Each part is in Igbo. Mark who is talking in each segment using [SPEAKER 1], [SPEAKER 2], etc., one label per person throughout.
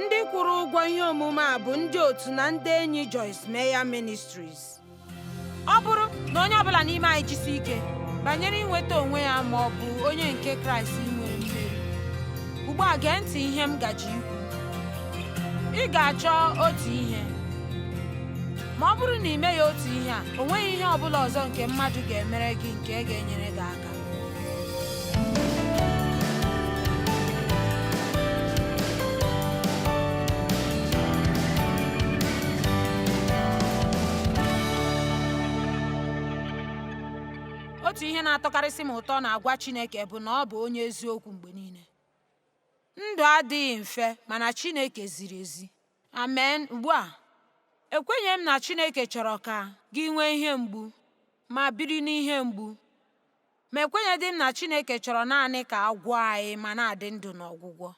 [SPEAKER 1] Ndị kwụrụ ụgwọ ihe omume a bụ ndị otu na ndị enyi Joyce Meyer Ministries. Ọ bụrụ na onye ọbụla n'ime anyị jisi ike banyere inweta onwe ya ma ọ bụ onye nke Kraịst nwere mmeri. Ugbu a gee ntị ihe m gaje ikwu. Ị ga-achọ otu ihe. Ma ọ bụrụ na ị meghị otu ihe a, o nweghị ihe ọ bụla ọzọ nke mmadụ ga-emere gị nke ga-enyere gị aka. Otu ihe na-atọkarịsị m ụtọ na agwa Chineke bụ na ọ bụ onye eziokwu mgbe niile. Ndụ adịghị mfe, mana Chineke ziri ezi. Amen. Ugbu a, ekwenyeghị m na Chineke chọrọ ka gị nwee ihe mgbu ma biri n'ihe mgbu. Ma ekwenyeghị m na Chineke chọrọ naanị ka a gwọọ anyị ma na-adị ndụ n'ọgwụgwọ.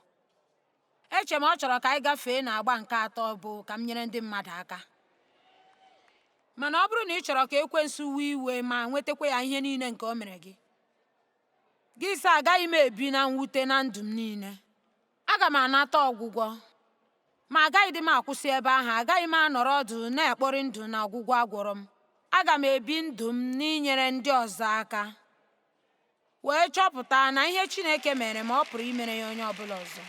[SPEAKER 1] Eche m ọ chọrọ ka anyị gafee n'agba nke atọ bụ ka m nyere ndị mmadụ aka. Mana ọ bụrụ na ị chọrọ ka ekwensu wee iwe ma nwetakwa ya ihe niile nke o mere gị, gị sị agaghị m ebi na mwute na ndụ m niile. Aga m anata ọgwụgwọ. Ma agaghịdị m akwụsị ebe ahụ, agaghị m anọrọ ọdụ na-ekpori ndụ na ọgwụgwọ a gwọrọ m. Aga m ebi ndụ m n'inyere ndị ọzọ aka wee chọpụta na ihe Chineke mere m, ọ pụrụ imere ya onye ọbụla ọzọ.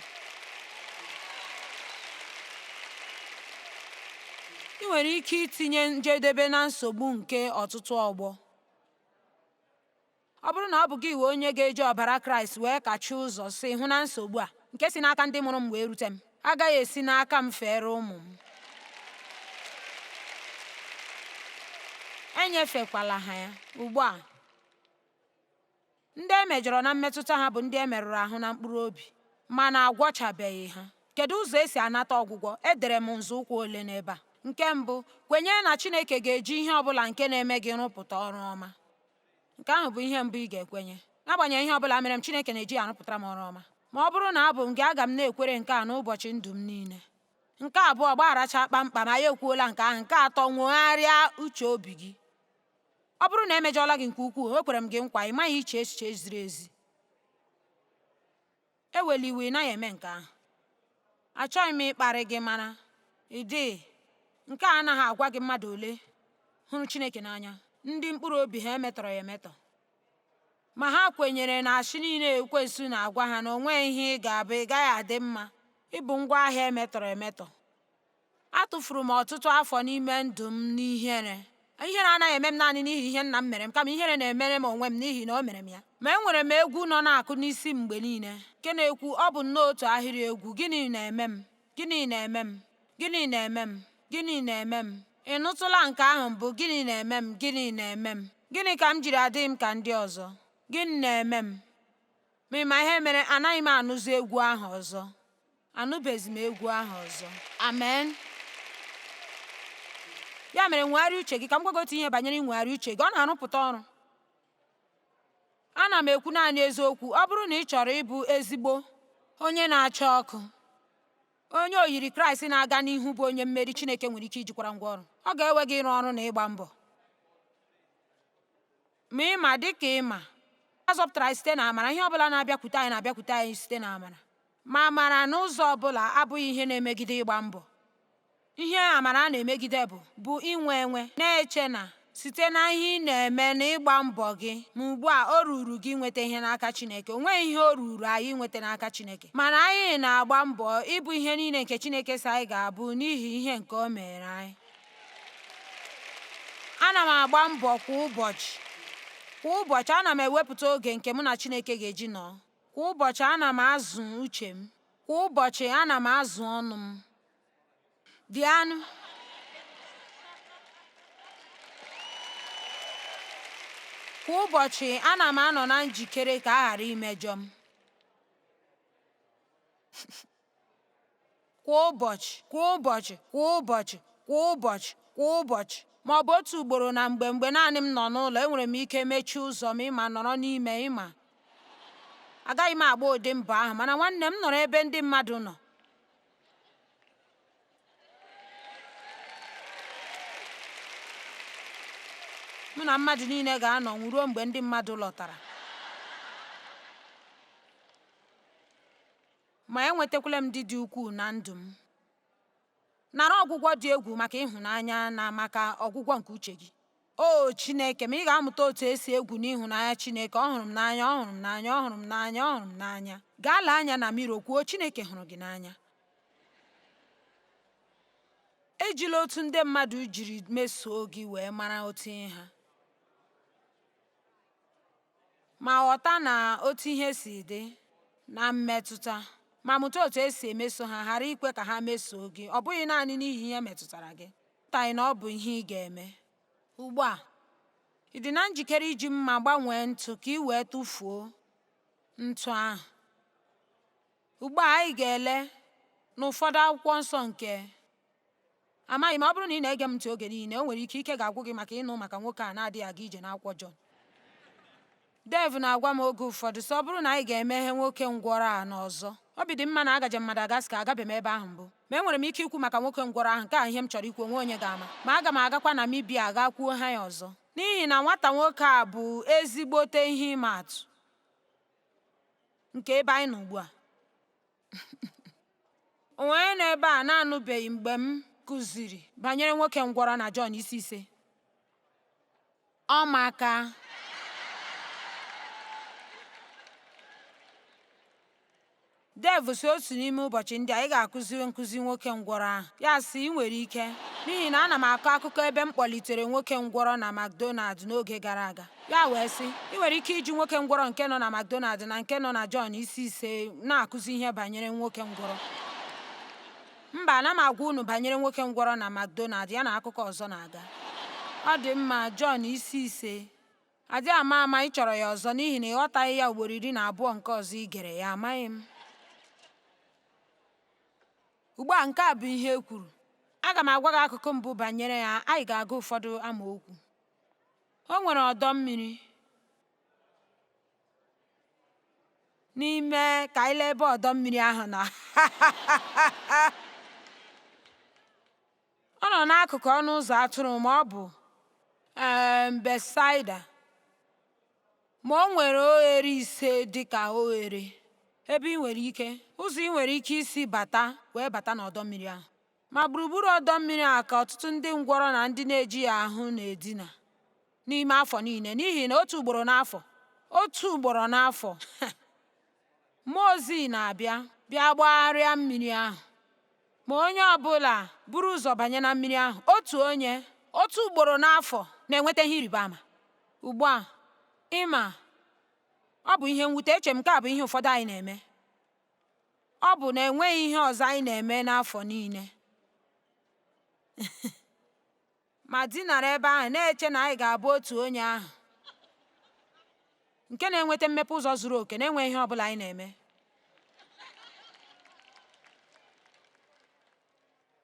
[SPEAKER 1] Ị nwere ike itinye njedebe na nsogbu nke ọtụtụ ọgbọ. Ọ bụrụ na ọ bụ gị wee onye ga-eji ọbara Kraịst wee kachie ụzọ sị hụ na nsogbu a nke si n'aka ndị mụrụ m wee rute m agaghị esi n'aka m feere ụmụ m. Enyefekwala ha ya. Ugbu a, ndị e mejọrọ na mmetụta ha bụ ndị e merụrụ ahụ na mkpụrụ obi, mana agwọchabeghị ha. Kedu ụzọ esi anata ọgwụgwọ? Edere m nzọụkwụ ole n'ebe a. Nke mbụ, kwenye na Chineke ga-eji ihe ọ bụla nke na-eme gị rụpụta ọrụ ọma. Nke ahụ bụ ihe mbụ ị ga-ekwenye. N'agbanyeghị ihe ọ bụla mere m, Chineke na-eji ya arụpụtara m ọrụ ọma. Ma ọ bụrụ na abụ m gị, aga m na-ekwere nke a n'ụbọchị ndụ m niile. Nke abụọ, gbagharacha kpamkpam, anyị ekwuola nke ahụ. Nke atọ, nwogharịa uche obi gị. Ọ bụrụ na emejọọla gị nke ukwuu, ekwere m gị nkwa, ị maghị iche echiche ziri ezi. Ewela iwe, ị naghị eme nke ahụ. Achọghị m ịkparị gị mana ị dịghị. Nke a anaghị agwa gị mmadụ ole hụrụ Chineke n'anya, ndị mkpụrụ obi ha emetọrọ ya emetọ. Ma ha kwenyere na asị niile ekwensu na-agwa ha na o nweghị ihe ị ga-abụ, ị gaghị adị mma, ị bụ ngwa ahịa emetọrọ emetọ. Atụfuru m ọtụtụ afọ n'ime ndụ m n'ihere. Ihere anaghị eme m naanị n'ihi ihe nna m mere m, kama ihere na-emere m onwe m n'ihi na o mere m ya. Ma enwere m egwu nọ na-akụ n'isi m mgbe niile, nke na-ekwu, ọ bụ nnọọ otu ahịrị egwu, Gịnị na-eme m? Gịnị na-eme m? Gịnị na-eme m? Gịnị na-eme m? Ị nụtụla nke ahụ mbụ? Gịnị na-eme m? Gịnị na-eme m? Gịnị ka m jiri adịghị m ka ndị ọzọ? Gịnị na-eme m? Ma ị ma ihe mere? Anaghị m anụzi egwu ahụ ọzọ. Anụbeghịzi m egwu ahụ ọzọ. Amen. Ya mere nwegharịa uche gị ka m gwa gị otu ihe banyere inwegharị uche gị. Ọ na-arụpụta ọrụ. Ana m ekwu naanị eziokwu. Ọ bụrụ na ị chọrọ ịbụ ezigbo onye na-acha ọkụ, onye oyiri Kraịst na-aga n'ihu bụ onye mmeri Chineke nwere ike ijikwara ngwa ọrụ, ọ ga-ewe gị ịrụ ọrụ na ịgba mbọ. Ma ị ma, dị ka ị ma, a zọpụtara anyị site n'amara. Ihe ọ bụla na-abịakwute anyị na-abịakwute anyị site n'amara. Ma amara n'ụzọ ọ bụla abụghị ihe na-emegide ịgba mbọ. Ihe amara na-emegide bụ inwe enwe, na-eche na site na ihe ị na-eme na ịgba mbọ gị, ma ugbu a o ruru gị inweta ihe n'aka Chineke. O nweghị ihe o ruru anyị inweta n'aka Chineke. Mana anyị na-agba mbọ ịbụ ihe niile nke Chineke sị anyị ga-abụ n'ihi ihe nke o mere anyị. Ana m agba mbọ kwa ụbọchị. Kwa ụbọchị, ana m ewepụta oge nke mụ na Chineke ga-eji nọọ. Kwa ụbọchị, ana m azụ uche m. Kwa ụbọchị, ana m azụ ọnụ m. Bịanụ. Kwa ụbọchị, ana m anọ na njikere ka a ghara imejọ m. Kwa ụbọchị, kwa ụbọchị, kwa ụbọchị, kwa ụbọchị, kwa ụbọchị, ma ọ bụ otu ugboro na mgbe mgbe naanị m nọ n'ụlọ, enwere m ike mechie ụzọ m ịma nọrọ n'ime ịma. Agaghị m agba ụdị mbọ ahụ, mana nwanne m nọrọ ebe ndị mmadụ nọ. Mụ na mmadụ niile ga-anọ ruo mgbe ndị mmadụ lọtara. Ma enwetakwala m di dị ukwuu na ndụ m. Nara ọgwụgwọ dị egwu maka ịhụnanya na maka ọgwụgwọ nke uche gị. O Chineke m, ị ga-amụta otu esi egwu n'ịhụnanya Chineke. Ọ hụrụ m n'anya, ọ hụrụ m n'anya, ọ hụrụ m n'anya, ọ hụrụ m n'anya. Gaa lee anya na miro kwuo, Chineke hụrụ gị n'anya. Ejila otu ndị mmadụ jiri mesoo gị wee mara otu ị ha. Ma ghọta na otu ihe si dị na mmetụta, ma mụta otu esi emeso ha, ghara ikwe ka ha mesoo gị, ọ bụghị naanị n'ihi ihe metụtara gị. Pụtaghị na ọ bụ ihe ị ga-eme. Ugbu a, ị dị na njikere iji mma gbanwee ntụ ka ị wee tụfuo ntụ ahụ? Ugbu a anyị ga-ele n'ụfọdụ akwụkwọ nsọ nke amaghị m. Ọ bụrụ na ị na-ege m ntị oge niile, o nwere ike ike ga-agwụ gị maka ịnụ maka nwoke a na-adịghị aga ije n'akwụkwọ Jọn. Dev na-agwa m oge ụfọdụ sị ọ bụrụ na anyị ga-emeghe nwoke ngwọrọ a n'ọzọ. Obi dị mma na agaje m Madagascar, agabeghị m ebe ahụ mbụ. Ma enwere m ike ikwu maka nwoke ngwọrọ ahụ, nke a ihe m chọrọ ikwu, onwe onye ga-ama. Ma aga m agakwa Namibia gaa kwuo ha ya ọzọ. N'ihi na nwata nwoke a bụ ezigbote ihe ịma atụ nke ebe anyị nọ ugbu a. O nwere onye nọ ebe a na-anụbeghị mgbe m kụziri banyere nwoke ngwọrọ na Jọn isi 5? Ọ maka. Dev sị otu n'ime ụbọchị ndị a ị ga-akụzi nkụzi nwoke ngwọrọ ahụ. Ya sị, ị nwere ike, n'ihi na ana m akọ akụkọ ebe m kpọlitere nwoke ngwọrọ na McDonald n'oge gara aga. Ya wee sị, ị nwere ike iji nwoke ngwọrọ nke nọ na McDonald na nke nọ na Jọn isi 5 na-akụzi ihe banyere nwoke ngwọrọ. Mba, ana m agwa unu banyere nwoke ngwọrọ na McDonald, ya na akụkọ ọzọ na-aga. Ọ dị mma, Jọn isi 5. Adịghị ama ama ị chọrọ ya ọzọ n'ihi na ị ghọtaghị ya ugboro 12 nke ọzọ ị gere ya, amaghị m. Ugbu a nke a bụ ihe e kwuru. Aga m agwa gị akụkụ mbụ banyere ya, anyị ga-agụ ụfọdụ amaokwu. O nwere ọdọ mmiri n'ime ka anyị lee ebe ọdọ mmiri ahụ nọ. Ọ nọ n'akụkụ ọnụ ụzọ atụrụ ma ọ bụ Betsaida. Ma o nwere oghere ise dị ka oghere ebe ị nwere ike, ụzọ ị nwere ike isi bata wee bata n'ọdọ mmiri ahụ. Ma gburugburu ọdọ mmiri a ka ọtụtụ ndị ngwọrọ na ndị na-ejighị ahụ na-edina n'ime afọ niile, n'ihi na otu ugboro n'afọ, otu ugboro n'afọ, mmụọ ozi na-abịa bịa gbagharịa mmiri ahụ. Ma onye ọ bụla buru ụzọ banye na mmiri ahụ, otu onye, otu ugboro n'afọ, na-enweta ihe ịrịba ama. Ugbu a, ịma, ọ bụ ihe mwute, eche m nke a bụ ihe ụfọdụ anyị na-eme. Ọ bụ na enweghị ihe ọzọ anyị na-eme n'afọ niile. Ma dinara ebe ahụ na-eche na anyị ga-abụ otu onye ahụ nke na-enweta mmepe ụzọ zuru oke na-enweghị ihe ọ bụla anyị na-eme.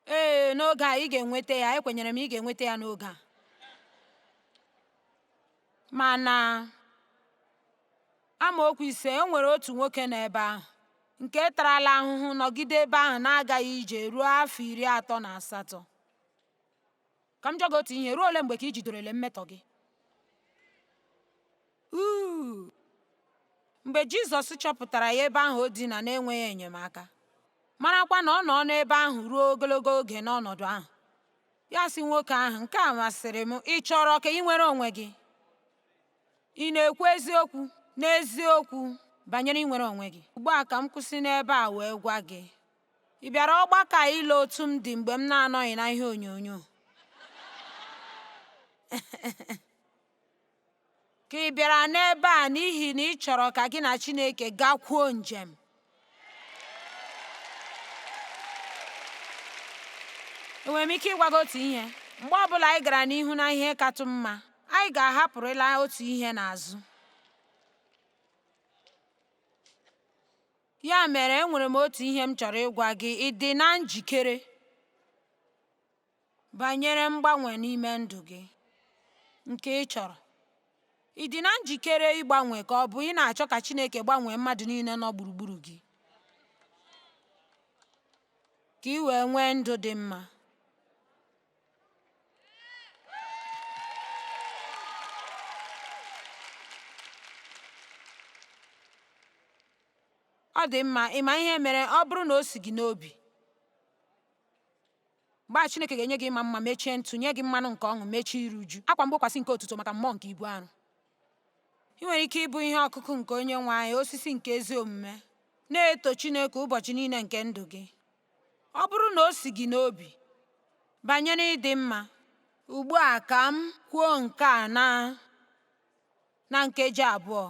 [SPEAKER 1] Ee, n'oge a ị ga-enweta ya, ekwenyere m ị ga-enweta ya n'oge a. Mana amaokwu 5, e nwere otu nwoke nọ ebe ahụ nke tarala ahụhụ nọgide ebe ahụ na-agaghị ije ruo afọ 38. Ka m jụọ gị otu ihe, ruo ole mgbe ka ị jidorele mmetọ gị? Mgbe Jizọs chọpụtara ya ebe ahụ o dina na-enweghị enyemaka, marakwa na ọ nọ n'ebe ahụ ruo ogologo oge n'ọnọdụ ahụ, ya sị nwoke ahụ, nke a masịrị m, ị chọrọ ka ị nwere onwe gị? Ị na-ekwu eziokwu n'eziokwu banyere inwere onwe gị? Ugbu a ka m kwụsị n'ebe a wee gwa gị, ị bịara ọgbakọ a ile otu m dị mgbe m na-anọghị na ihe onyonyo? Ka ị bịara n'ebe a n'ihi na ị chọrọ ka gị na Chineke gakwuo njem? Enwere m ike ịgwa gị otu ihe? Mgbe ọ bụla anyị gara n'ihu na ihe katụ mma, anyị ga-ahapụrịla otu ihe n'azụ. Ya mere, enwere m otu ihe m chọrọ ịgwa gị, ị dị na njikere banyere mgbanwe n'ime ndụ gị nke ị chọrọ? Ị dị na njikere ịgbanwe ka ọ bụ ị na-achọ ka Chineke gbanwee mmadụ niile nọ gburugburu gị ka ị wee nwee ndụ dị mma? Ọ Ọ dị mma, ị ma ihe mere ọ bụrụ na o si gị n'obi. Mgbe a Chineke ga-enye gị ịma mma mechie ntụ, nye gị mmanụ nke ọṅụ mechie iru uju, akwa mgbokwasị nke otuto maka mmụọ nke ibu arụ. Ị nwere ike ịbụ ihe ọkụkụ nke Onyenwe anyị, osisi nke ezi omume, na-eto Chineke ụbọchị niile nke ndụ gị. Ọ bụrụ na o si gị n'obi banyere ịdị mma, ugbu a ka m kwuo nke a na na nkeji abụọ.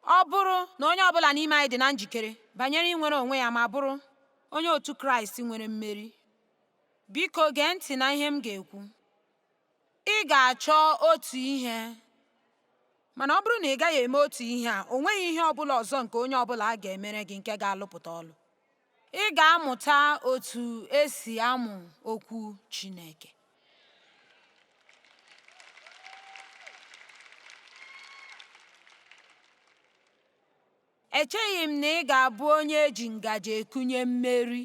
[SPEAKER 1] Ọ bụrụ na onye ọ bụla n'ime anyị dị na njikere banyere inwere onwe ya ma bụrụ onye otu Kraịst nwere mmeri, biko gee ntị na ihe m ga-ekwu. Ị ga-achọ otu ihe, mana ọ bụrụ na ị gaghị eme otu ihe a, o nweghị ihe ọ bụla ọzọ nke onye ọ bụla a ga-emere gị nke ga-alụpụta ọlụ. Ị ga-amụta otu esi amụ okwu Chineke. Echeghị m na ị ga-abụ onye eji ngaji ekunye mmeri.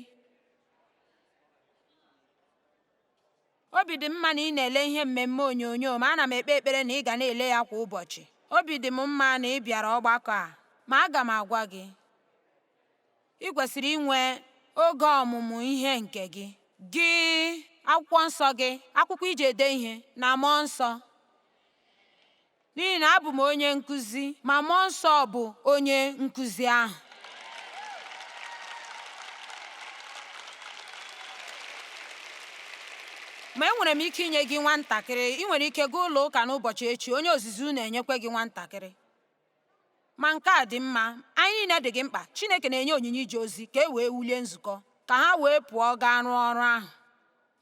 [SPEAKER 1] Obi dị m mma na ị na-ele ihe mmemme onyonyo ma ana m ekpe ekpere na ị ga na-ele ya kwa ụbọchị. Obi dị m mma na ị bịara ọgbakọ a, ma aga m agwa gị, ị kwesịrị inwe oge ọmụmụ ihe nke gị, gị, akwụkwọ nsọ gị, akwụkwọ iji ede ihe, na mmụọ nsọ. N'ihi na abụ m onye nkụzi, ma mmụọ nsọ bụ onye nkụzi ahụ. Ma enwere m ike inye gị nwatakịrị, ị nwere ike gaa ụlọ ụka n'ụbọchị echi, onye ozizi unu enyekwa gị nwatakịrị. Ma nke a dị mma, anyị niile dị gị mkpa. Chineke na-enye onyinye ije ozi ka e wee wulie nzukọ, ka ha wee pụọ gaa rụọ ọrụ ahụ.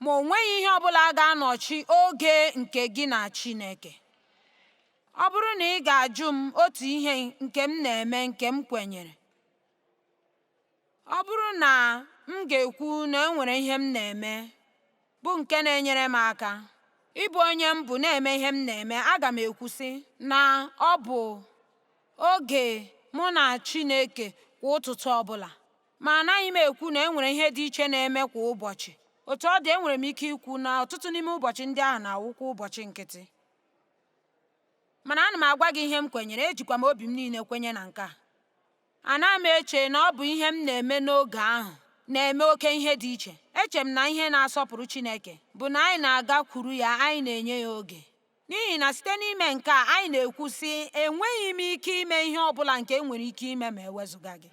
[SPEAKER 1] Ma o nweghị ihe ọ bụla ga-anọchi oge nke gị na Chineke. Ọ bụrụ na ị ga-ajụ m otu ihe nke m na-eme nke m kwenyere, ọ bụrụ na m ga-ekwu na e nwere ihe m na-eme bụ nke na-enyere m aka ịbụ onye m bụ na-eme ihe m na-eme, aga m ekwu sị na ọ bụ oge mụ na Chineke kwa ụtụtụ ọbụla. Ma anaghị m ekwu na e nwere ihe dị iche na-eme kwa ụbọchị. Otu ọ dị, enwere m ike ikwu na ọtụtụ n'ime ụbọchị ndị ahụ na-awụkwa ụbọchị nkịtị. Mana ana m agwa gị ihe m kwenyere, ejikwa m obi m niile kwenye na nke a. Anaghị m eche na ọ bụ ihe m na-eme n'oge ahụ na-eme oke ihe dị iche. Eche m na ihe na-asọpụrụ Chineke bụ na anyị na-agakwuru ya, anyị na-enye ya oge. N'ihi na site n'ime nke a, anyị na-ekwu sị, enweghị m ike ime ihe ọ bụla nke m nwere ike ime ma ewezụga gị.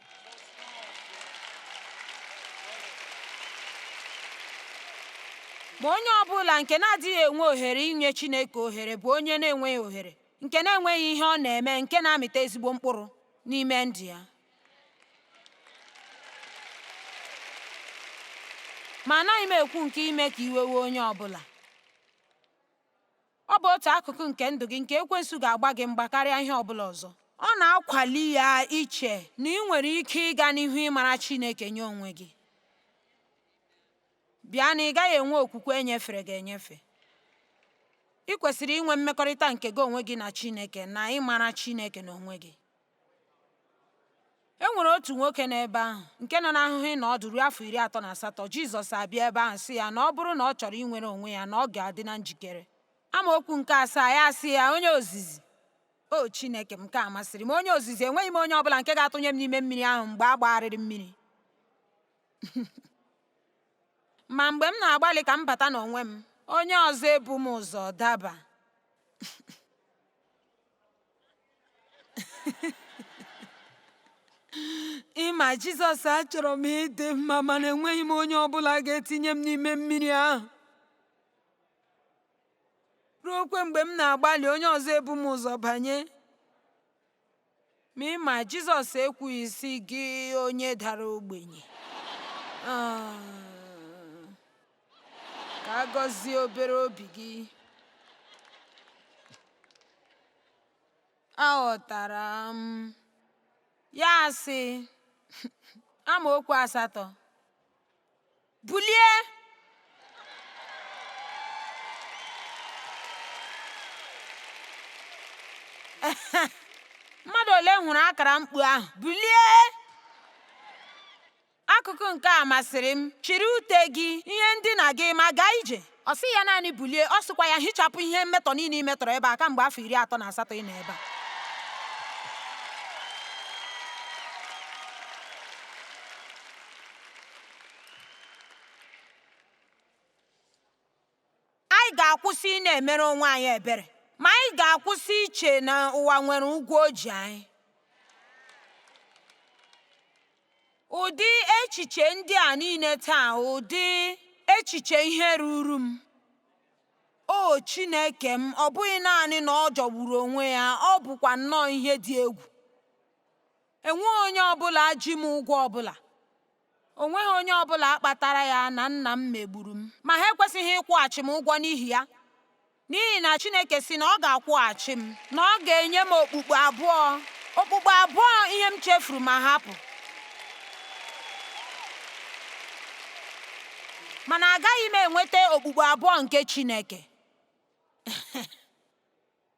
[SPEAKER 1] Ma onye ọ bụla nke na-adịghị enwe ohere inye Chineke ohere bụ onye na-enweghị ohere, nke na-enweghị ihe ọ na-eme nke na-amịta ezigbo mkpụrụ n'ime ndụ ya. Ma anaghị m ekwu nke ime ka iwe wee onye ọ bụla. Ọ bụ otu akụkụ nke ndụ gị nke ekwensu ga-agba gị mgba karịa ihe ọ bụla ọzọ. Ọ na-akwali ya iche na ị nwere ike ịga n'ihu ịmara Chineke nye onwe gị. Bịa na ị gaghị enwe okwukwe enyefere gị enyefe. Ị kwesịrị inwe mmekọrịta nke gị onwe gị na Chineke na ịmara Chineke n'onwe gị. E nwere otu nwoke n'ebe ahụ nke nọ n'ahụhụ ịnọ ọdụ ruo afọ 38. Jizọs abịa ebe ahụ sị ya na ọ bụrụ na ọ chọrọ inwere onwe ya na ọ ga-adị na njikere. Amaokwu nke asaa ya asị ya, onye ozizi, o Chineke m, nke a masịrị m. Onye ozizi, enweghị m onye ọbụla nke ga-atụnye m n'ime mmiri ahụ mgbe a gbagharịrị mmiri. Ma mgbe m na-agbalị ka m bata n'onwe m, onye ọzọ ebu m ụzọ daba. Ịma Jizọs, achọrọ m ịdị mma mana enweghị m onye ọbụla ga-etinye m n'ime mmiri ahụ. Ruokwe mgbe m na-agbalị, onye ọzọ ebu m ụzọ banye. Ma ịma Jizọs ekwughị sị gị onye dara ogbenye. Ka a gọzie obere obi gị. Aghọtara m. Ya sị, amaokwu asatọ, bulie! Mmadụ ole hụrụ akara mkpu ahụ? Bulie! Akụkụ nke a masịrị m. Chịrị ute gị, ihe ndina gị, ma gaa ije. Ọ sịghị ya naanị bulie, ọ sịkwa ya hichapụ ihe mmetọ niile ị metọrọ ebe a kamgbe afọ 38 ị nọ ebe a. anyị ga-akwụsị ị na-emere onwe anyị ebere, ma anyị ga-akwụsị iche na ụwa nwere ụgwọ o ji anyị. Ụdị echiche ndị a niile taa, ụdị echiche ihe ruuru m. O Chineke m, ọ bụghị naanị na ọ jọgburu onwe ya, ọ bụkwa nnọọ ihe dị egwu. Enweghị onye ọ bụla ji m ụgwọ ọ bụla. O nweghị onye ọ bụla kpatara ya na nna m megburu m. Ma ha ekwesịghị ịkwụghachi m ụgwọ n'ihi ya. N'ihi na Chineke sị na ọ ga-akwụghachi m, na ọ ga-enye m okpukpu abụọ, okpukpu abụọ ihe m chefuru ma hapụ. Mana agaghị m enweta okpukpu abụọ nke Chineke.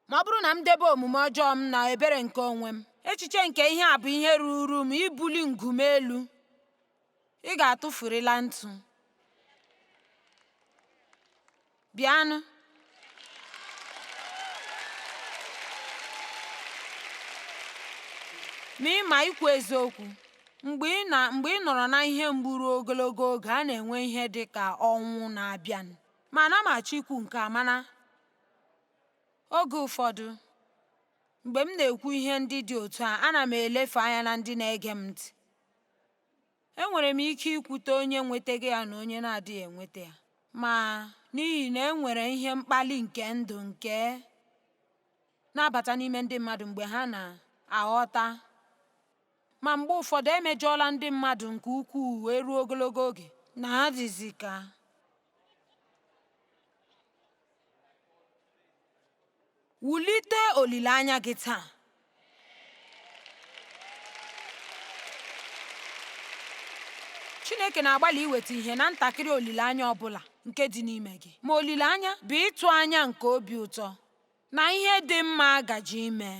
[SPEAKER 1] Ma ọ bụrụ na m debe omume ọjọọ m na ebere nke onwe m, echiche nke ihe a bụ ihe ruuru m ibuli ngu m elu, ị ga-atụfurịla ntụ. Bịanụ. Ma ị ma ikwu eziokwu, mgbe ị na mgbe ị nọrọ na ihe mgbu ruo ogologo oge, a na-enwe ihe dị ka ọnwụ na-abịanụ. Ma ana m achọ ikwu nke a, mana oge ụfọdụ, mgbe m na-ekwu ihe ndị dị otu a, ana m elefu anya na ndị na-ege m ntị. Enwere m ike ikwute onye nwetago ya na onye na-adịghị enweta ya. Ma, n'ihi na e nwere ihe mkpali nke ndụ nke na-abata n'ime ndị mmadụ mgbe ha na-aghọta ma mgbe ụfọdụ emejọọla ndị mmadụ nke ukwuu wee ruo ogologo oge na ha dịzi ka Wulite olileanya gị taa. Chineke na-agbalị iweta ihe na ntakịrị olileanya ọ bụla nke dị n'ime gị. Ma olileanya bụ ịtụ anya nke obi ụtọ na ihe dị mma gaje ime.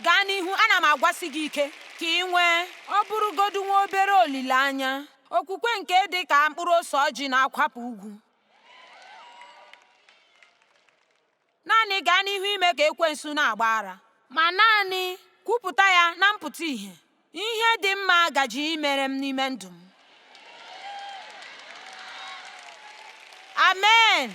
[SPEAKER 1] Gaa n'ihu, ana m agwasi gị ike ka ị nwee, ọ bụrụgodu nwa obere olileanya, okwukwe nke dị ka mkpụrụ ose ọjị na-akwapụ ugwu. Naanị gaa n'ihu ime ka ekwensu na-agba ara, ma naanị kwupụta ya na mpụta ìhè, ihe dị mma gaje imere m n'ime ndụ m. Amen.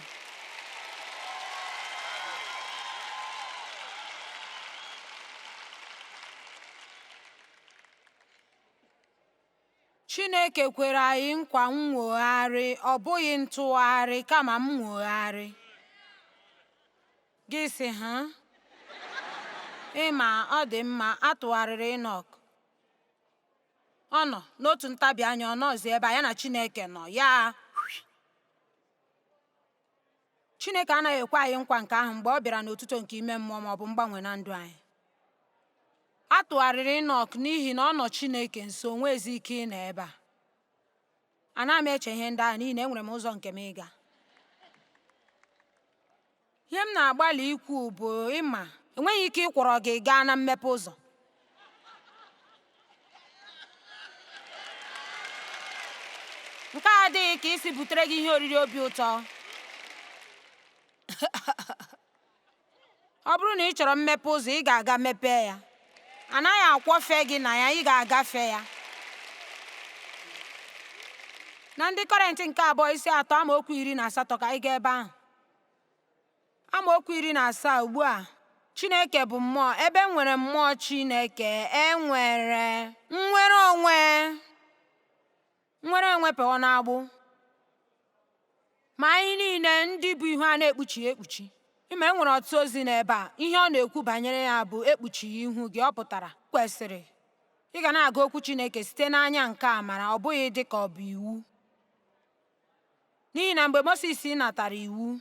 [SPEAKER 1] Chineke kwere anyị nkwa nnwogharị, ọ bụghị ntụgharị, kama nnwogharị. Gị sị, ha? Ị ma, ọ dị mma, a tụgharịrị Inọk. Ọ nọ n'otu ntabi anya, ọ nọzi ebe a, ya na Chineke nọ, ya Chineke anaghị ekwe anyị nkwa nke ahụ mgbe ọ bịara n'otuto nke ime mmụọ ma ọ bụ mgbanwe na ndụ anyị. A tụgharịrị Inọk n'ihi na ọ nọ Chineke nso, o nweghịzi ike ịnọ ebe a. Anaghị m eche ihe ndị ahụ n'ihi na enwere m ụzọ nke m ịga. Ihe m na-agbalị ikwu bụ ịma enweghị ike ịkwọrọ gị gaa na mmepe ụzọ. Nke a adịghị ka isi butere gị ihe oriri obi ụtọ. Ọ bụrụ na ị chọrọ mmepe ụzọ, ị ga-aga mepee ya. Anaghị akwọfe gị na ya, ị ga-agafe ya. Na ndị Kọrịntị nke abụọ isi atọ amaokwu 18 ka anyị gaa ebe ahụ. Amaokwu 17 ugbu a Chineke bụ mmụọ, ebe e nwere mmụọ Chineke, e nwere nnwere onwe. Nnwere onwe pụọ n'agbụ. Ma anyị niile ndị bu ihu a na-ekpuchighị ekpuchi. Ịma e nwere ọtụtụ ozi n'ebe a. Ihe ọ na-ekwu banyere ya bụ ekpuchighị ihu gị. Ọ pụtara kwesịrị ị ga na-agụ okwu Chineke site n'anya nke amara, ọ bụghị dị ka ọ bụ iwu. N'ihi na mgbe Mosis natara iwu,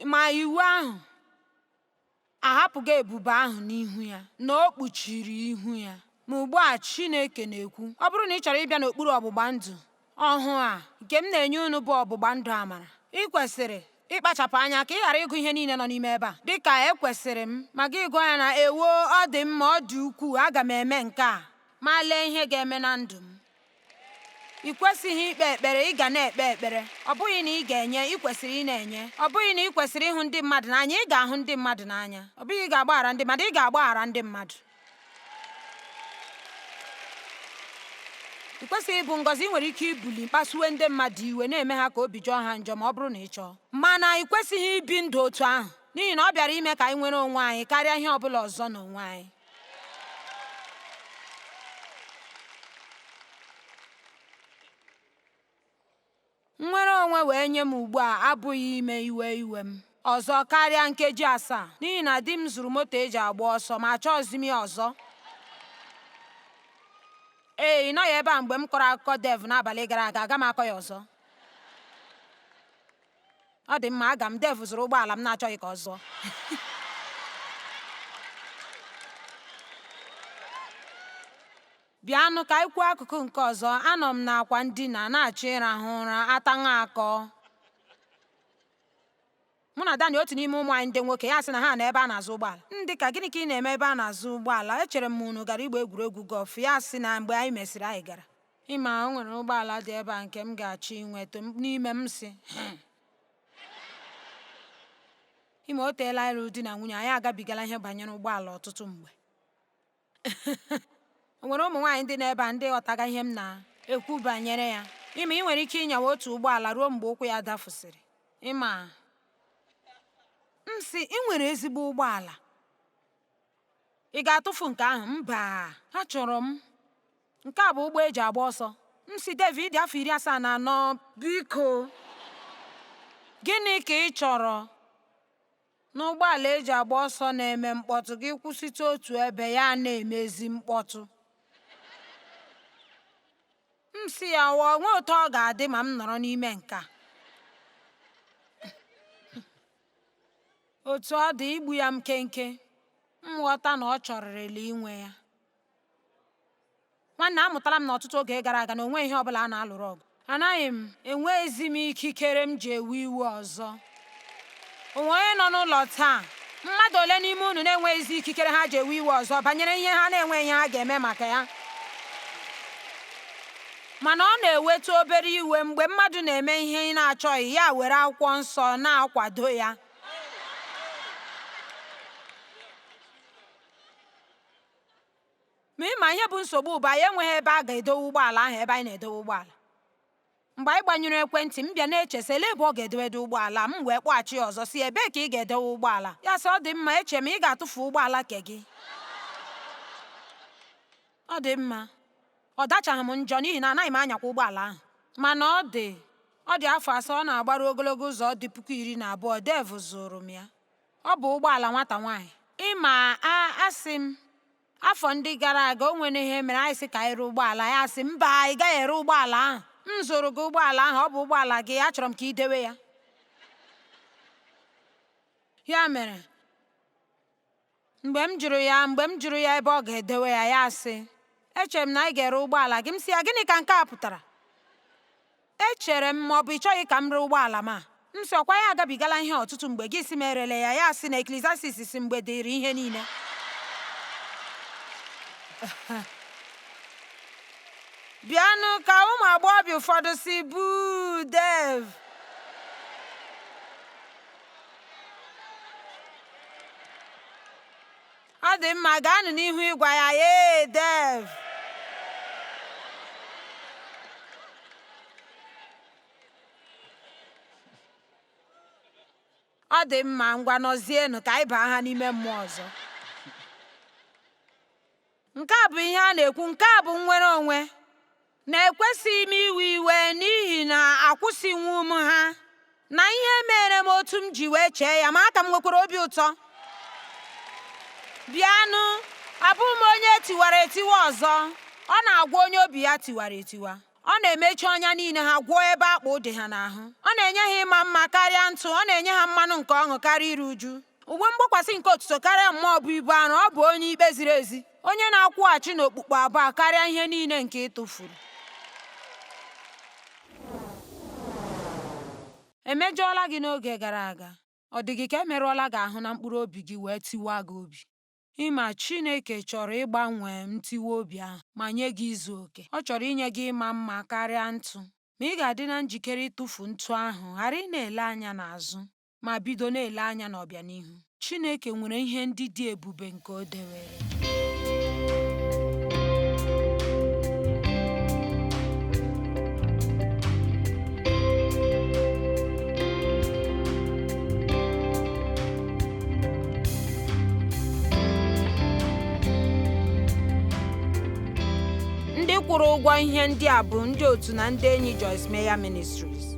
[SPEAKER 1] ma iwu ahụ ahapụghị ebube ahụ n'ihu ya, na o kpuchiri ihu ya. Ma ugbu a Chineke na-ekwu, ọ bụrụ na ị chọrọ ịbịa n'okpuru ọgbụgba ndụ ọhụụ a nke m na-enye unu bụ ọgbụgba ndụ amara, ị kwesịrị ịkpachapụ anya ka ị ghara ịgụ ihe niile nọ n'ime ebe a dịka ekwesịrị m, ma gị gụọ ya na ewo, ọ dị mma, ọ dị ukwuu, aga m eme nke a, ma lee ihe ga-eme na ndụ m. Ị kwesịghị ikpe ekpere, ị ga na-ekpe ekpere. Ọ bụghị na ị ga-enye, ị kwesịrị ị na-enye. Ọ bụghị na ị kwesịrị ịhụ ndị mmadụ n'anya, ị ga-ahụ ndị mmadụ n'anya. Ọ bụghị ị ga-agbaghara ndị mmadụ, ị ga-agbaghara ndị mmadụ. Ị kwesịghị ịbụ ngọzi. Ị nwere ike ibuli kpasuwe ndị mmadụ iwe, na-eme ha ka obi jọọ ha njọ ma ọ bụrụ na ị chọọ. Mana ị kwesịghị ibi ndụ otu ahụ, n'ihi na ọ bịara ime ka anyị nwere onwe anyị karịa ihe ọ bụla ọzọ n'onwe anyị. Nnwere onwe wee nye m ugbu a abụghị ime iwe iwe m ọzọ karịa nkeji asaa, n'ihi na di m zụrụ moto eji agba ọsọ ma achọghịzi m ya ọzọ. Ee, ị nọghị ebe a mgbe m kọrọ akụkọ Dev n'abalị gara aga, aga m akọ ya ọzọ. Ọ dị mma, aga m. Dev zụrụ ụgbọala m na-achọghị ka ọ zụọ. Bịanụ ka anyị kwuo akụkụ nke ọzọ. Anọ m n'akwa ndina na-achọ ịrahụ ụra, ataṅụ akọ. Mụ na Dani, otu n'ime ụmụ anyị ndị nwoke, ya sị na ha nọ ebe a na-azụ ụgbọala. M dị ka, gịnị ka ị na-eme ebe a na-azụ ụgbọala? Echere m unu gara ịgba egwuregwu gọlf. Ya sị na mgbe anyị mesịrị anyị gara. Ịma, o nwere ụgbọala dị ebe a nke m ga-achọ inweta. N'ime m sị, ịma, o teela ịlụ di na nwunye, anyị agabigala ihe banyere ụgbọala ọtụtụ mgbe. O nwere ụmụ nwaanyị ndị nọ ebe a ndị ghọtaga ihe m na-ekwu banyere ya. Ịma, ị nwere ike ịnyawa otu ụgbọala ruo mgbe ụkwụ ya dafusịrị. Ịma, m sị, ị nwere ezigbo ụgbọala. Ị ga-atụfu nke ahụ? Mba, achọrọ m. Nke a bụ ụgbọ eji agba ọsọ. M sị, David, afọ 74, biko. Gịnị ka ị chọrọ? N'ụgbọala eji agba ọsọ na-eme mkpọtụ, gị kwụsịtụ otu ebe ya na-emezi mkpọtụ. M sị ya, ọ nwee otu ọ ga-adị ma m nọrọ n'ime nke a. Otu ọ dị, igbu ya nkenke, m ghọta na ọ chọrịrịla inwe ya. Nwanne, amụtala m n'ọtụtụ oge gara aga na o nweghị ihe ọ bụla a na-alụrụ ọgụ. Anaghị m enweghịzi m ikikere m ji ewe iwe ọzọ. O nwe onye nọ n'ụlọ taa? Mmadụ ole n'ime unu na-enweghịzi ikikere ha ji ewe iwe ọzọ banyere ihe ha na-enweghị ihe ha ga-eme maka ya? Mana ọ na-eweta obere iwe mgbe mmadụ na-eme ihe ị na-achọghị ya were akwụkwọ nsọ na-akwado ya. Ma ịma ihe bụ nsogbu bụ anyị enweghị ebe a ga-edowe ụgbọala ahụ ebe anyị na-edowe ụgbọala. Mgbe anyị gbanyụrụ ekwentị m bịa na-eche sị elee ebe ọ ga-edowede ụgbọala m, wee kpọghachi ya ọzọ sị ebee ka ị ga-edowe ụgbọala? Ya sị ọ dị mma, eche m ị ga-atụfu ụgbọala ke gị. Ọ dị mma. Ọ dachaghị m njọ n'ihi na anaghị m anyakwa ụgbọala ahụ. Mana ọ dị ọ dị afọ asaa ọ na-agbaru ogologo ụzọ dị 12,000, Dev zụrụ m ya. Ọ bụ ụgbọala nwata nwaanyị. Ịma, asị m, afọ ndị gara aga o nwere ihe mere anyị sị ka anyị ree ụgbọala ya, sị mba, ị gaghị ere ụgbọala ahụ. M zụrụ gị ụgbọala ahụ, ọ bụ ụgbọala gị, achọrọ m ka ị dewe ya. Ya mere, mgbe m jụrụ ya ebe ọ ga-edewe ya, ya sị, echere m na anyị ga-ere ụgbọala gị. M sị ya, gịnị ka nke a pụtara? Echere m ma ọ bụ ị chọghị ka m ree ụgbọala m a. M sị, ọkwa ya agabigala ihe ọtụtụ mgbe gị sị m erele ya. Ya sị na Eklisiastis si mgbe dịrị ihe niile. Bịanụ ka ụmụ agbọghọbịa ụfọdụ si buu Dev. Ọ dị mma, gaanụ n'ihu ịgwa ya, ee Dev. Ọ dị mma, ngwa nọzienụ ka anyị baa ha n'ime mmụọ ọzọ. Nke a bụ ihe a na-ekwu, nke a bụ nnwere onwe. Na-ekwesịghị m iwe iwe n'ihi na akwụsịnwu m ha, na ihe mere m otu m ji wee chee ya, ma aka m nwekwara obi ụtọ. Bịanụ, abụghị m onye tiwara etiwa ọzọ. Ọ na-agwọ onye obi ya tiwara etiwa. Ọ na-emechi ọnya niile ha, gwọọ ebe akpụ dị ha n'ahụ. Ọ na-enye ha ịma mma karịa ntụ. Ọ na-enye ha mmanụ nke ọṅụ karịa iru uju. Uwe mgbakwasị nke otuto karịa mmụọ bụ ibu arụ. Ọ bụ onye ikpe ziri ezi, onye na-akwụghachi n'okpukpu abụọ karịa ihe niile nke ị tụfuru. Emejọọla gị n'oge gara aga? Ọ dị gị ka emerụọla gị ahụ na mkpụrụ obi gị wee tiwaa gị obi? Ịma, Chineke chọrọ ịgbanwe ntiwa obi ahụ ma nye gị izu oke. Ọ chọrọ inye gị ịma mma karịa ntụ. Ma ị ga-adị na njikere ịtụfu ntụ ahụ, ghara ị na-ele anya n'azụ, ma bido na-ele anya n'ọbịanihu. Chineke nwere ihe ndị dị ebube nke o dewere. Ndị kwụrụ ụgwọ ihe ndị a bụ ndị otu na ndị enyi Joyce Meyer Ministries.